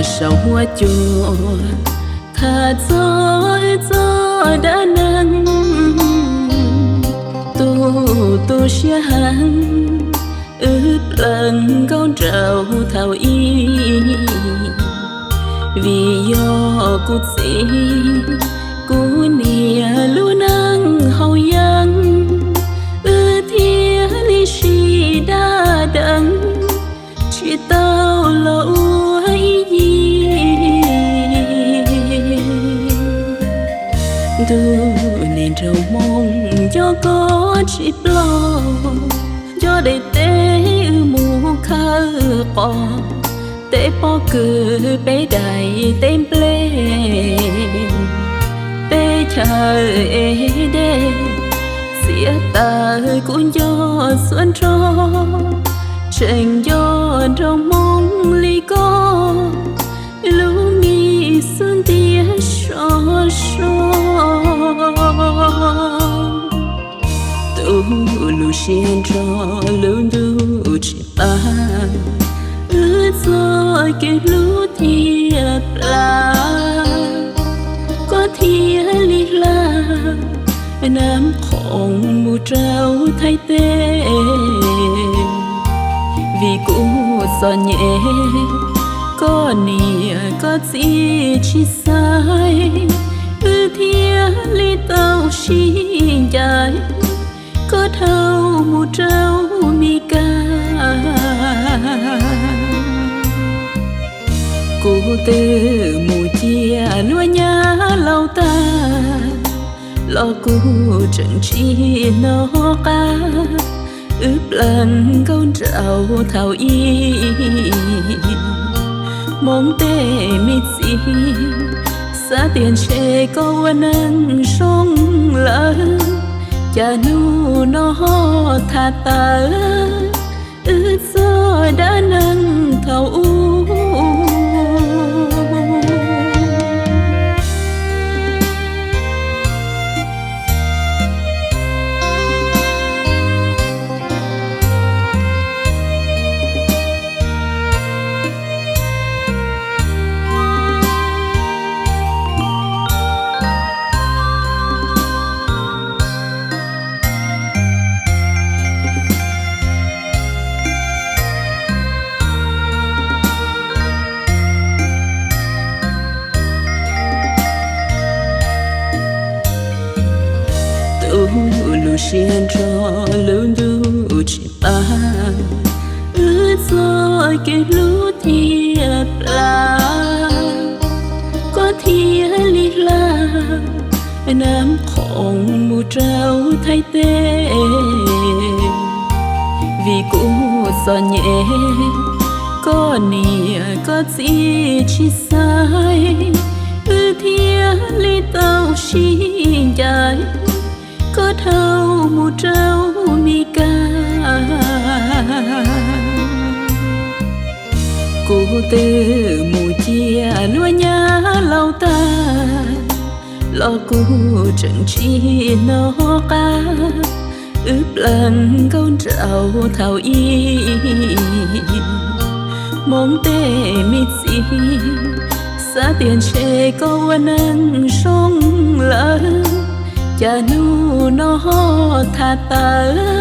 Saum huab cua tham txog wb txoj dab neeg, tu tu siab heev, wb plees nkauj nraug thaum ub. Vim yog kuv txiv kuv niam lub neej haus yeeb, wb thiaj li sib dab deev, tsis tau los ua ib yig. Ntuj, niag nraug Hmoob, nco koj tsis ploj, nco daim teb wb mus khawb qos, teb pob kws, peb daim teb nplej, peb chaw ev dej, txiav taws kuv nco txhua nrho, tseem nco nraug Hmoob li koj, lub me xub ntiag so so. Tu lub siab nrho lub ntuj tsis pab, wb txoj kev hlub thiaj plam, koj thiaj li hla nam khoom mus rau Thaib teb. Vim kuv txom nyem, koj niam koj txiv tsis xaiv, wb thiaj li tau sib ncaim, koj dhau mus rau Mes Kas. Kuv twb mus cia luag nyab laus tag, los kuv tseem tsis hnov qab, wb plees nkauj nraug thaum ub. Hmoob tej me txiv xav tias ntshe koj ua neeg zoo lawm, cas hnub no ho tham tawm wb txoj dab neeg thaum ub. Tu lub siab nrho lub ntuj tsis pab, wb txoj kev hlub thiaj plam, koj thiaj li hla nam khoom mus rau Thaib teb. Vim kuv txom nyem, koj niam koj txiv tsis xaiv, wb thiaj li tau sib ncaim, koj dhau mus rau Mes Kas. Kuv twb mus cia luag nyab laus tag, los kuv tseem tsis hnov qab, wb plees nkauj nraug thaum ub. Hmoob tej me txiv xav tias ntshe koj ua neeg zoo lawm, cas hnub no ho tham tawm